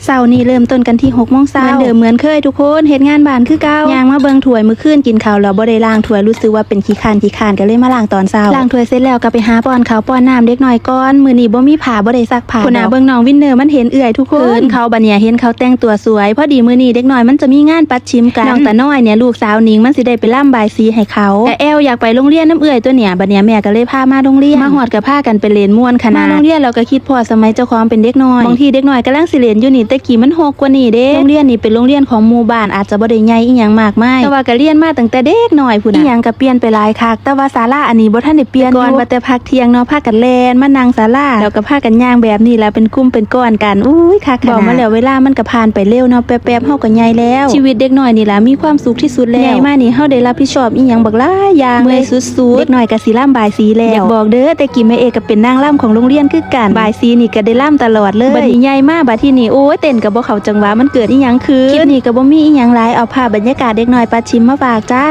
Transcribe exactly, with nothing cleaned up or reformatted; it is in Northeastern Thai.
เช้านี้เริ่มต้นกันที่หกโมงเช้า เหมือนเดิมเหมือนเคยทุกคน เฮ็ดงานบ้านคือเก่า ย่างมาเบิ่งถ้วย มื้อคืนกินข้าวแล้วบ่ได้ล้างถ้วย รู้สึกว่าเป็นขี้คร้านขี้คร้าน ก็เลยมาล้างตอนเช้า ล้างถ้วยเสร็จแล้วก็ไปหาป้อนข้าวป้อนน้ำเด็กน้อยก่อน มื้อนี้บ่มีผ้า บ่ได้ซักผ้า พุ้นน่ะ ดอก เบิ่งน้องวินเนอร์ มันเห็นเอื้อยทุกคน เขินเขา บัดเนี่ยเห็นเขาแต่งตัวสวย พอดีมื้อนี้เด็กน้อยมันจะมีงานปัดชิมกัน น้องตาน้อยเนี่ย ลูกสาวหนิง มันสิได้ไปรำบายสีให้เขา แต่แอวอยากไปโรงเรียนนำเอื้อยตัวเนี่ย บัดเนี่ยแม่ก็เลยพามาโรงเรียน มาฮอดก็พากันไปเล่นม่วนขนาด มาโรงเรียนแล้วก็คิด พอสมัยเจ้าของเป็นเด็กน้อย บางทีเด็กน้อยกำลังสิเล่นอยู่นี่ แต่กี้มันฮกกว่านี้เด้ โรงเรียนนี่เป็นโรงเรียนของหมู่บ้าน อาจจะบ่ได้ใหญ่อิหยังมากมาย แต่ว่าก็เรียนมาตั้งแต่เด็กน้อยพุ้นน่ะ อิหยังก็เปลี่ยนไปหลายคัก แต่ว่าศาลาอันนี้บ่ทันได้เปลี่ยนอยู่ แต่ก่อนว่าแต่พักเที่ยงเนาะ พากันแล่นมานั่งศาลา แล้วก็พากันย่างแบบนี้ล่ะ เป็นกลุ่มเป็นก้อนกัน อุ้ย คักขนาด เว้ามาแล้วเวลามันก็ผ่านไปเร็วเนาะ แป๊บๆ เฮาก็ใหญ่แล้ว ชีวิตเด็กน้อยนี่ล่ะมีความสุขที่สุดแล้ว ใหญ่มานี่เฮาได้รับผิดชอบอิหยังบักหลายอย่างเลย เมื่อยสุดๆ เด็กน้อยก็สิรำบายสีแล้ว อยากบอกเด้อ แต่กี้แม่เอกก็เป็นนางรำของโรงเรียนคือกัน บายสีนี่ก็ได้รำตลอดเลย บัดนี้ใหญ่มา บัดทีนี้ โอ้ย เต้นก็บ่เข้าจังหวะ มันเกิดอิหยังขึ้น คลิปนี้ก็บ่มีอิหยังหลาย เอาภาพบรรยากาศเด็กน้อยปัดชิมมาฝากจ้า